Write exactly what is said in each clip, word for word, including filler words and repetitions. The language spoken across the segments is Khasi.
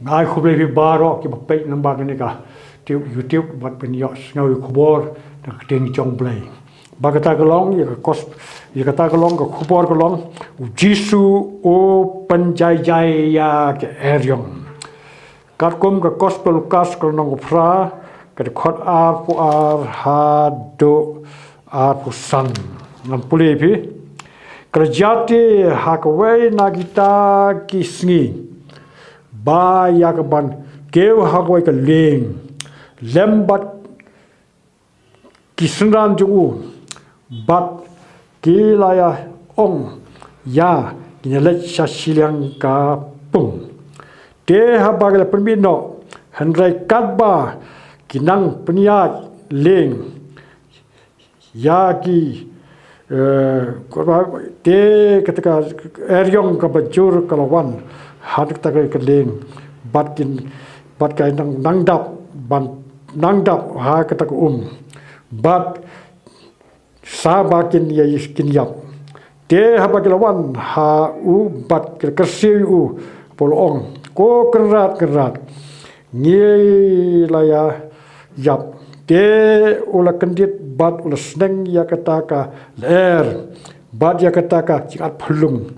Nga ai khublei phi baroh kiba peit lyngba kane ka YouTube bad phin ïohsngew ïa ka khubor na ka ktien jong U Blei. Ba kata ka long ïa ka kos, ïa kata ka long ka khubor ka long U Jisu u pynjai jai ïa ka eriong. Katkum ka Gospel Lukas ka lynnong kaba phra, ka dkhot arphew ar haduh arphew san. Ngan pule ïa phi. Ka la jia te ha kawei na kita ki sngi, ba ïa kaban kiew ha kawei ka lieng lem bad ki synran jong u, bad ki la ïa ong ïa ki, ïaleit sha shiliang ka pung. Te haba ki la pynmih noh, hynrei katba ki nang pynïaid lieng ïa ki, eh, te kata ka eriong kaba jur ka la wan ha kata ka lieng, bad kin, bad ka nang, nang dap, ban nang dap ha kata ka um, bad sa ba kin ïa, kin ïap. Te haba ki la wan ha u bad ki la kyrsiew ïa u, bad la ong, Ko Kynrad, Kynrad, ngi la ïa ïap. Te u la kyndit bad u la sneng ïa kata ka lyer bad ïa kata ka jingat phyllung.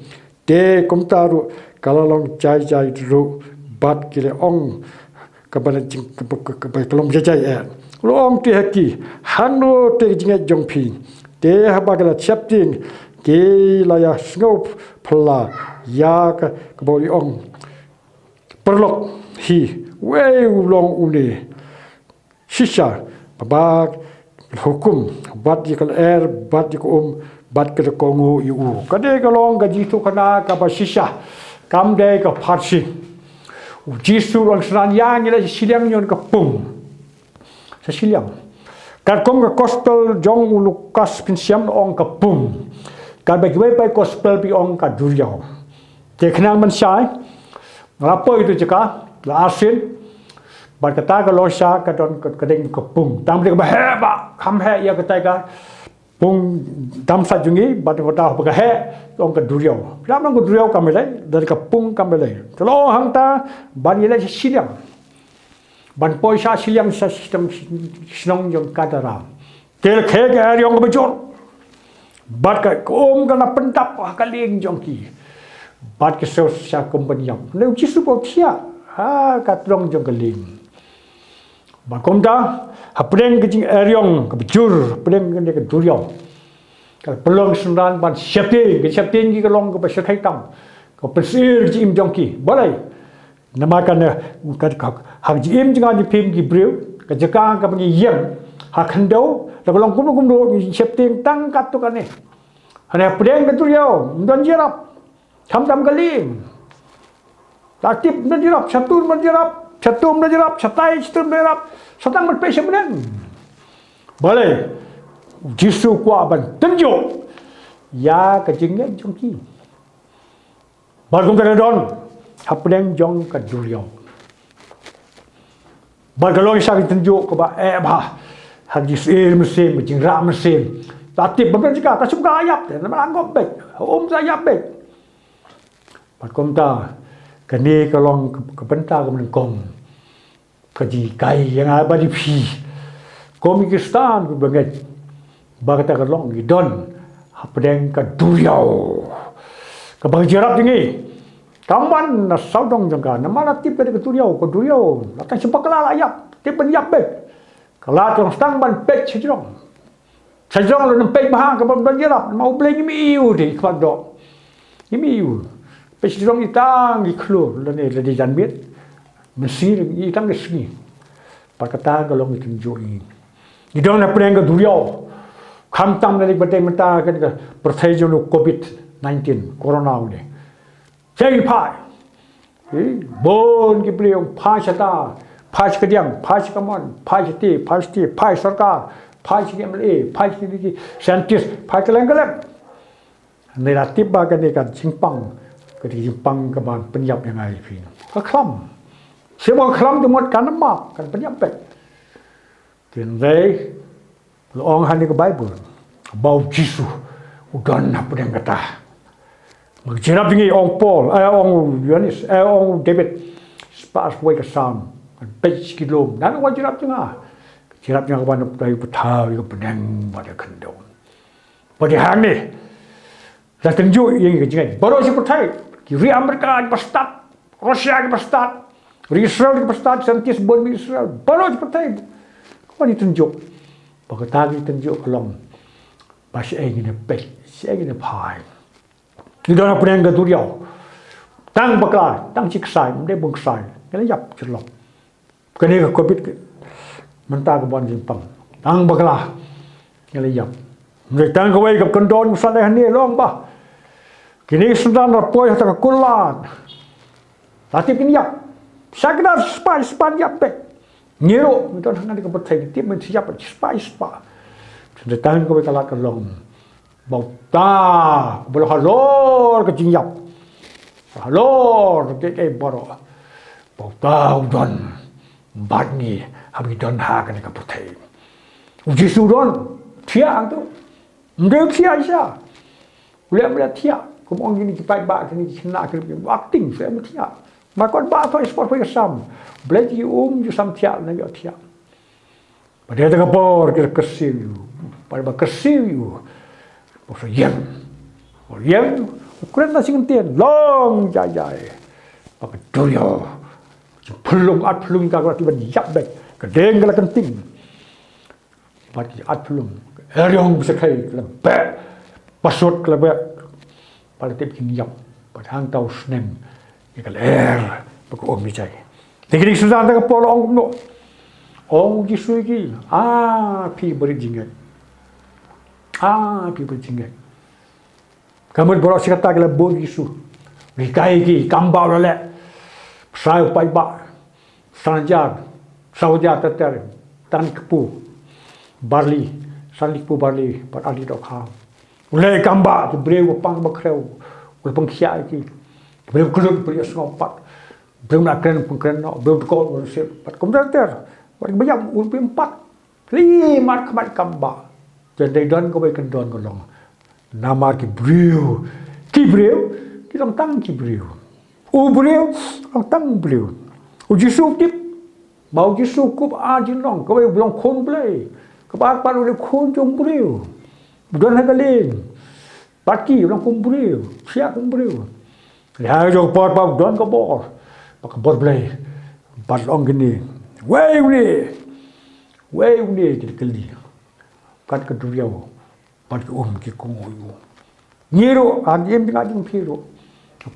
Te kumta ruh ka la long jai jai ruh bad ki la ong, Kaba na jing, kaba, kaba ka long jai jai eh. U la ong te ha ki, Hangno te ka jingngeit jong phi? Te haba ki la sheptieng, ki la ïa sngewphylla ïa ka, kaba u la ong, Paralok hi, uei u long une? Shisha, ba ba la hukum, bad ïa ka lyer, bad ïa ka um, bad ka la kohnguh ïa u. Kane ka long ka jingïathuhkhana kaba shisha, kam dei ka pharshi. U Jisu u la ong, Synran ïa, ngi leit sha shiliang, ngi wan ka pung. Sha shiliang. Katkum ka Gospel jong u Lukas pynshai, u ong ka pung. Katba kiwei pat ki Gospel ki ong ka duriaw. Te khnang ban shai, nga la poi tu jaka, la arsien, bad kata ka long sha, ka don ka, ka ding ka pung. Tang ba dei kaba heh bha, kham heh ïa kata ka pung dam sait jong ngi, bad kata ba ka heh, ong ka duriaw. Phi lah ban ong ka duriaw kam lei, da ka pung kam lei. Te la ong hangta, ban ïaleit sha shiliang. Ban poi sha shiliang sha shnong, shnong jong Gadara. Te la khie ka eriong kaba jur. Bad ka, ka um ka la pyndap ha ka lieng jong ki. Bad ki shu sha kum ban ïap. Hynrei u Jisu u ba thiah ha ka tnong jong ka lieng. Bad kumta, hapdeng ka jingeriong kaba jur, hapdeng kane ka duriaw, ka la pynlong synran ban sheptieng, ka sheptieng ki ka long kaba shyrkhei tam. Ka pynsyier ka jingim jong ki. Balei? Namar kane, ka, ka, ha ka jingim jong nga jong phi ki briew, ka jaka kaba ngi ïeng ha khyndew, la ka long kumno kumno, ngi sheptieng tang katto katne. Hynrei hapdeng ka duriaw, ym don jingïarap. Khamtam ka lieng. La tip ym don jingïarap, shatu ym don jingïarap, shatu ym don jingïarap, shatai shatu ym don jingïarap, sa tang ban peit sha bneng. Balei? U Jisu u kwah ban tynjuh ïa ka jingngeit jong ki. Bad kumta ka don hapdeng jong ka duriaw. Bad ka long shisha ka jingtynjuh kaba eh bha. Ha ka jingsyier mynsiem, ka jingrah mynsiem. Ta tip ba ym don jaka, ta shu ka ïap te, namar la ngop beit. Ha um sa ïap beit. Bad kumta, kane ka long ka, ka bynta kaba nyngkong. Ka jinghikai ïa nga bad ïa phi. Kum ki Khristan kiba ngeit ba kata ka long ngi don hapdeng ka duriaw. Kaba ka jingïarap jong ngi kam wan na sawdong jong ka, namar la tip kane ka duriaw, ka duriaw la tang shu bakla la ïap, tip ban ïap beit. Ka lad ka long tang ban peit sha jrong. Sha jrong la nym peit bha kaba ym don jingïarap, namar U Blei ngim ïohi u dei, khlad doh. Ngim ïohi u. Peit sha jrong i tang i khlur, lane lade janmiet. Mynsngi i tang i sngi. Bad kata ka long i tynjuh i. I don hapdeng ka duriaw. Khamtam lane ba dei mynta kane ka pyrthei jong u Covid nineteen, corona u dei. Seng phai. Eh, bun ki briew phai shata, phai sha kadiang, phai sha kamon, phai shate, phai shate, phai sorkar, phai sha ki M L A, phai sha ki scientist, phai kylleng kylleng. Hynrei la tip ba kane ka jingpang, ka jingpang kaba pynïap ïa nga ïa phi. Ka khlam. Shisha ba ka khlam te mut kan ym map, kan pynïap beit. Hynrei la ong ha kane ka Baibl ba u Jisu u don hapdeng kata. Ba ka jingïarap jong ngi, ong Paul, eh, ong u Ïoannis, eh, ong u David. spah spah ka sam, kan peit ki lum, ngan wan jingïap jong nga. Jingïap jong nga ka ban ïa u pathai, ïa ka bneng bad ïa ka khyndew. Bad ïa hangne la tynjuh ïa ka jingngeit baroh shi pyrthei. Ki ri Amerika kiba stad, Russia kiba stad, ri Israel kiba stad, scientist bun ri Israel, baroh shi pyrthei. Ka wan ïa tynjuh ba kata ka tynjuh ka long ba shaei ngin ïa peit, shaei ngin ïa phai. Ngi don ha pdeng ka duriaw. Tang bakla, tang shi ksai, ym dei bun ksai. Ngi la ïap jyllop. Kane ka covid ka, mynta ka ban jingpang. Tang bakla, ngi la ïap. Ym dei tang kawei ka kyndon, sa leh hangne long ba kine ki synran ra poi ha ta ka kular. La tip kin ïap. Sa kdar spah spah ïap beit. Ngi ruh ngi don hangne ka pyrthei, ngi tip men ïap spah spah. Ym dei tang kawei ka lad ka long ba uta uba long halor ka jingïap, halor ka kiei kiei baroh, ba uta u don bad ngi haba ngi don ha kane ka pyrthei. U Jisu u don thiah hangto. Ym dei u thiah shisha. U leh, u leh thiah. Kum ong kine ki paidbah, kine ki khynnah, kine ki acting, u leh thiah. Namar kot ba thoh spah thoh ka sam. Blei ki um ju sam thiah, na ïoh thiah. Bad ïa kata ka por ki la kyrsiew ïa u. Bad ba kyrsiew ïa u, ba u sa ïeng. Ba u ïeng, u kren na shi kyntien, long jai jai. Ba ka duriaw, phyllung, at phyllung ka, ka la tip ban ïap beit. Ka deng ka la kynting. Bad ki at phyllung, eriong bsakei ka la beh, basut ka la beh. Bad la tip kin ïap, bad hangta u snem ïa ka lyer bad ka um ïa jai. Te kine ki synran da ka por la ong kumno? Ong u Jisu ïa ki, ah, phi barit jingngeit. Ah, phi barit jingngeit. Ka mut baroh shi katta ki la bud Jisu. Hikai ki, kam ba u la leh. Pynshai u paidbah san hajar, saw hajar ter ter, tan kpu barli, san kpu barli, bad ar tylli dohkha. U leh kam ba, ki briew ba pang ba khrew u la pynkhiah ïa ki. Ki briew kyllut, ki briew sngewbha pat. Briew na kren, pynkren noh, briew dkol, u la sep pat. Kumta ter ter. Bad ki ba ïap u la pynpat. Kli mat khmat kam ba. Te dei don kawei kyndon ka long. Namar ki briew, ki briew ki long tang ki briew. U briew long tang u briew. U Jisu u tip ba u Jisu u kup ar jinglong, kawei u long khun u Blei, kaba ar pat u dei khun jong u briew. U don ha ka lieng. Bad ki long kum u briew, thiah kum u briew. Hynrei ha kajuh ka por pat u don ka bor, ba ka bor Blei. Bad long kine, wei une, wei une, ki la kylli. Kat ka duriaw bad ka um ki kohnguh ïa u. Ngi ruh ha ka jingim jong nga jong phi ruh,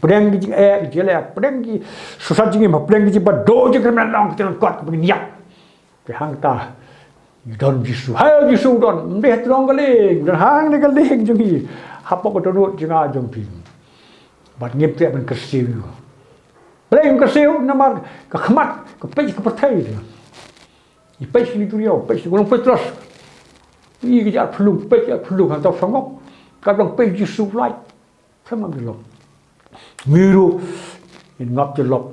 pdeng ki jingeh, ki jingleh, pdeng ki shisha jingim, pdeng ki jingbadoh jingkyrmen, long ki tyngkot ba ngin ïap. Te hangta ngi don Jisu. Ha Jisu u don, ym dei ha tnong ka lieng, u don hangne ka lieng jong ngi, hapoh ka dohnud jong nga jong phi. Bad ngim treh ban kyrsiew ïa u. Balei ngim kyrsiew? Namar ka khmat ka peit ka pyrthei te. Ngi peit sha ki duriaw, peit sha u nong Petros. Ngi ki jingïap phyllung, peit jingïap phyllung, hangta u sngap. Ka dang peit Jisu u lait. Sngap jyllop. Ngi ruh ngin ngap jyllop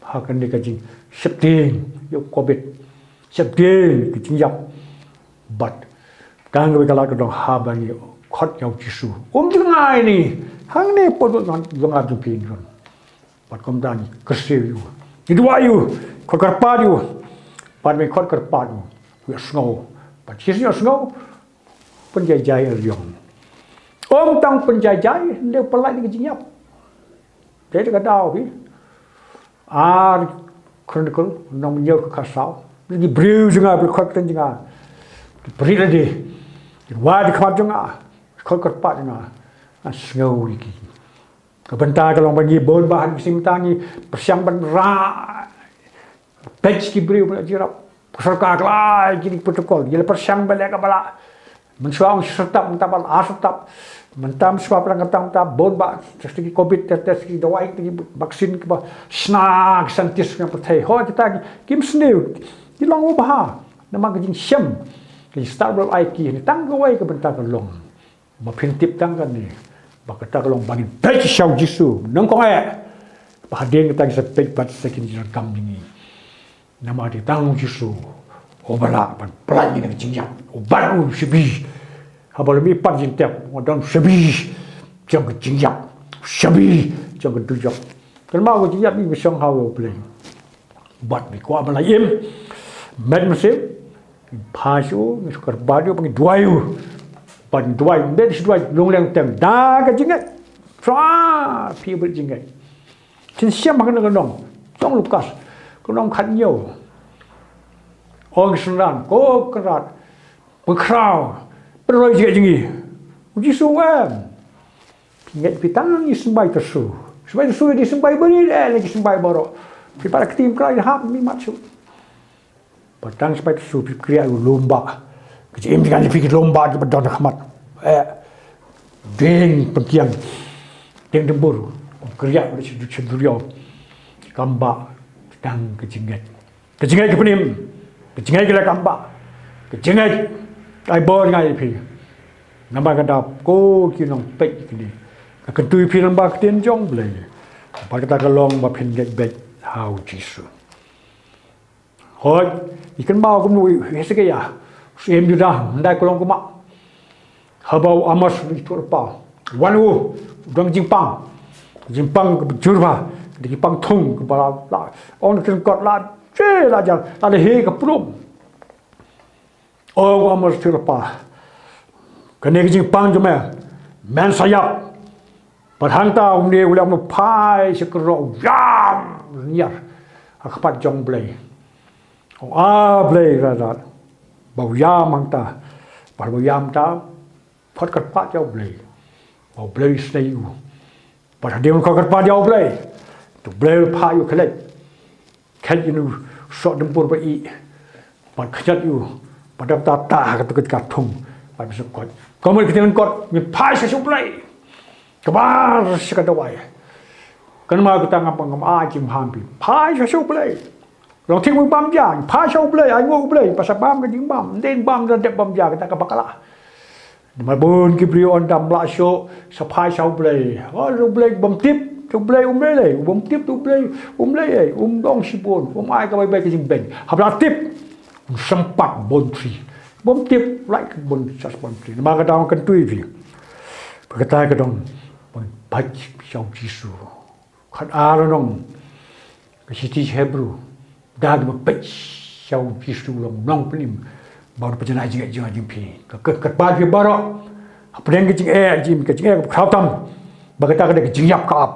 ha kane ka jingsheptieng ïa u covid. Sheptieng ka jingïap. Bad tang kawei ka lad ka long haba ngi khot ïa u Jisu. Um jngai ni. Hangne hapoh jong nga jong phi. Bad kumta ngi kyrsiew ïa u, ngi duwai ïa u, khot kyrpad ïa u. Bad ba ngi khot kyrpad ïa u, u ïohsngew. Bad shisien ïohsngew, pynjai jai eriong. Ym tang pynjai jai, hynrei pynlait na ka jingïap. Te da ka daw phi, Ar Chronicle, lynnong hynñiew, dkhot khatsaw. Ki briew jong nga, ki khot kyrteng jong nga, ki pynrit lade, ki wad ha khmat jong nga, ki khot kyrpad ïa nga, ngan sngew ïa ki. Ka bynta ka long ba ngi bun bah ha kine ki sngi mynta ngi pyrshang ban rah, peit ki briew ban ïoh jingïarap. Ka sorkar ka la ai kine ki protocol, ngi la pyrshang ban leh kaba lah. Mynshuwa ong shi syrtap, mynta ba ar syrtap. Mynta mynshuwa pyrshang kata, mynta bun bah test ki covid, test, test ki dawai, ki vaccine kiba shna ki scientist, nga pyrthei. Hooid kita ki, kim sniew, ki long u bha. Namar ka jingshem, ka jingstad ba la ai ki, tang kawei ka bynta ka long. Ba phin tip tang kane, ba kata ka long ba ngin peit sha u Jisu nyngkong eh. Ba hadien kata ngin sa peit bad sa kin jingdonkam jong ngi. Namar dei tang u Jisu uba lah ban pynlait ïa ngi na ka jingïap. U bat u shabi. Haba la mih pat jingtep, u don shabi jong ka jingïap, shabi jong ka dujok. Kynmaw ka jingïap ngi ba shong ha u Blei. Bad ngi kwah ban la im. Met mynsiem. Pha shu, ngi shu kyrpad ïa u, ba ngi duwai ïa u. Ban duwai, met shu duwai, lung leng teng. Da ka jingngeit. Tra, phi bad jingngeit. Shisha ma ka nong. Tang Lukas. Ka nong khat ñiew. Ong synran, ko Kynrad. Pynkhraw. Pynroi jingngeit jong ngi. U Jisu u ong. Phi ngeit phi tang ïa ki symbai tyrsu. Symbai tyrsu ïa ki symbai barit, eh, ïa ki symbai baroh. Phi pat kti ym khlaiñ hap mi mat shuh. Ba tang symbai tyrsu phi kria ïa u lum ba. Ki jingim jingngeit phi ki lum ba kiba don ha khmat. Eh. Dieng pynkiang. Dieng dymbur. Kria ïa u sha duriaw. Kam ba tang ka jingngeit. Ka jingngeit ka pynim, ka jingngeit ka leh kam bah, ka jingngeit ai bor nga ïa phi. Namar ka dap ko ki nongpeit kine. Ka kyntu ïa phi namar ka ktien jong U Blei. Bad kata ka long ba phin ngeit beit ha U Jisu. Hooid, ngi kynmaw kumno u Hesekiah, u syiem Judah, hyndai ka long kumne. Haba u Amos u ïathuhlypa. Wan u, u don jingpang. Jingpang kaba jur bha, ka jingpang thung kaba la, la, ong ka jingkot la, che la jan, la dei hi ka prum. Ong u Amos ïathuhlypa. Kane ka jingpang jong me, men sa ïap. Bad hangta une u leh kumno phai sha ka roh u ïam, niar. Ha khmat jong U Blei. Ong a Blei Kynrad. Ba u ïam hangta. Bad ba u ïam ta. Phot kyrpad ïa U Blei. Ba U Blei u isynei ïa u. Bad hadien ba u kyrpad ïa U Blei. Te U Blei u phah ïa u khlej. Khlej ïa u soh dymbur ba ih. Bad khñiot ïa u. Bad dap ta ta ha kata ka thung. Bad u sa koit. Kumno ka ktien koit. Ngin phai sha U Blei. Kaba sha ka dawai. Kynmaw kata ngam ngam ai jingmaham phi. Phai sha U Blei. Long thik u bam ja, phai sha U Blei, ai nguh U Blei, ba sa bam ka jingbam, dei bam da dep bam ja, kata ka bakla. Namar bun ki briew yn dam lah shuh, sa phai sha U Blei. Oh, U Blei bym tip, U Blei um lei lei, bym tip U Blei, um lei lei, um dang shibun, um ai kaba bai ka jingbeiñ. Haba la tip, um sympat bun tri. Bym tip, lai ka bun sas bun tri. Namar kata nga kyntu ïa phi. Ba kata ka dong, ban peit sha U Jisu. Khat ar nong. Ka shithi Hebru. Da kiba peit sha U Jisu long nongpynim. Ba u pynjanai jingeh jingeh jong phi. Ka, ka, kyrpad phi baroh. Hapdeng ka jingeh jong ka jingeh ka khraw tam. Ba kata ka dei ka jingïap ka ap.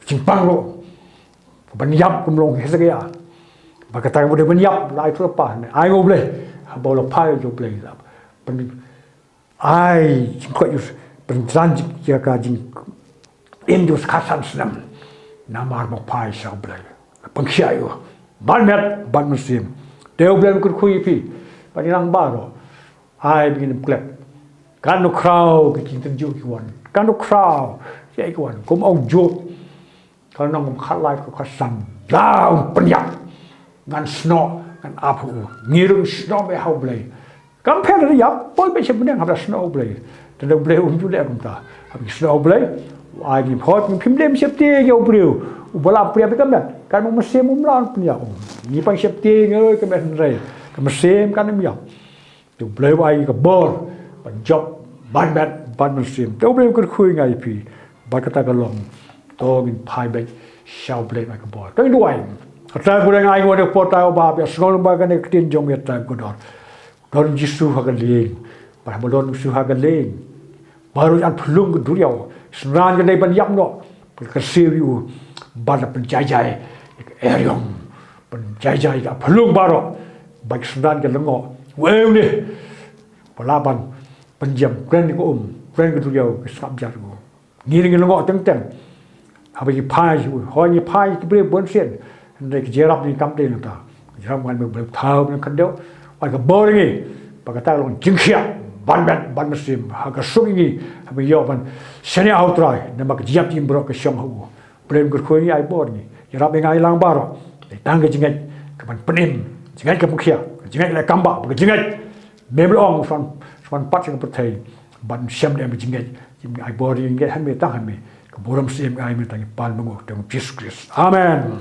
Jingpang ruh. Ban ïap kum long Hesekiah. Ba kata ka dei ban ïap la ïathuhlypa ne. Ai nguh U Blei. Haba la phai ïa U Blei la. Ban Ai, jingkoit ïa u, pynjan jing, ïa ka jingim jong u sa khatsan snem. Namar ba phai sha U Blei. Pynkhia ïa u. Bad met, bad mynsiem. Te U Blei un kyrkhu ïa phi. Bad ïa ngi baroh. Ai, ba ngin ym klet. Katno khraw ki jingtynjuh ki wan. Katno khraw. Ïa ki wan. Kum ong Job. Ka nong kum khatlai ka khatsan. Da un pynïap. Ngan snoh, ngan ap ha u. Ngi ruh snoh beit ha U Blei. Kam pher da ïap, poi beit sha bneng haba snoh ha U Blei. Tang da U Blei um ju leh kumta. Haba snoh ha U Blei. Ai ngi phot ngi phim lem sep te ïa u briew. U ba la pria beit ka met. Ka nong mynsiem um la un pynïap um. Ngi pang sep te ngi ka met hynrei. Ka mynsiem ka nong ïap. Te U Blei u ai ka bor, ban jop, ban met, ban mynsiem. Te U Blei u kyrkhu ïa nga ïa phi, bad kata ka long. To ngin phai beit, sha U Blei u ai ka bor. To ngin duwai. Kata ka dei nga ai nguh da ka por ta u ba, ïa sngew lem ba kane ka ktien jong ïa ta ka dor. Don Jisu ha ka lieng. Ba haba don Jisu ha ka lieng. Baroh ïa phyllung ka duriaw. Synran ka dei ban ïap noh. Ka siew ïa u. Ban da pynjai jai. Ïa ka eriong. Pynjai jai ïa ka phyllung baroh. Ba ka synran ka lyngngoh. Wei u ne. Ba lah ban. Pynjem. Kren ka um. Kren ka duriaw. Ka sngap jar u. Ngi ring lyngngoh teng teng. Haba ngi phai sha u. Hooid ngi phai ki briew bun sien. Hynrei ka jingïarap ngi kam dei nangta. Ka jingïarap ngan me briew thaw nang khyndew. Wan ka bor ngi. Ba kata long jingkhiah. Ban met, ban mynsiem. Ha ka suk ngi. Haba ngi ïoh ban. Shaniah ha u Trai. Namar ka jingïap jingim baroh ka shong ha u. Blei un kyrkhu ïa ngi ai bor ngi. Ïarap ïa nga ïa lang baroh. Dei tang ka jingngeit. Ka ban pynim. Jingngeit ka pynkhia. Ka jingngeit ka leh kam bah. Ka jingngeit. Mem long shuwa, shuwa pat sha ka pyrthei. Ban shem dei ka jingngeit. Jingngeit ai bor ïa ngi ha me tang ha me. Ka burom siem ai me tang ïa pan bynguh tang Jisu Khrist. Amen.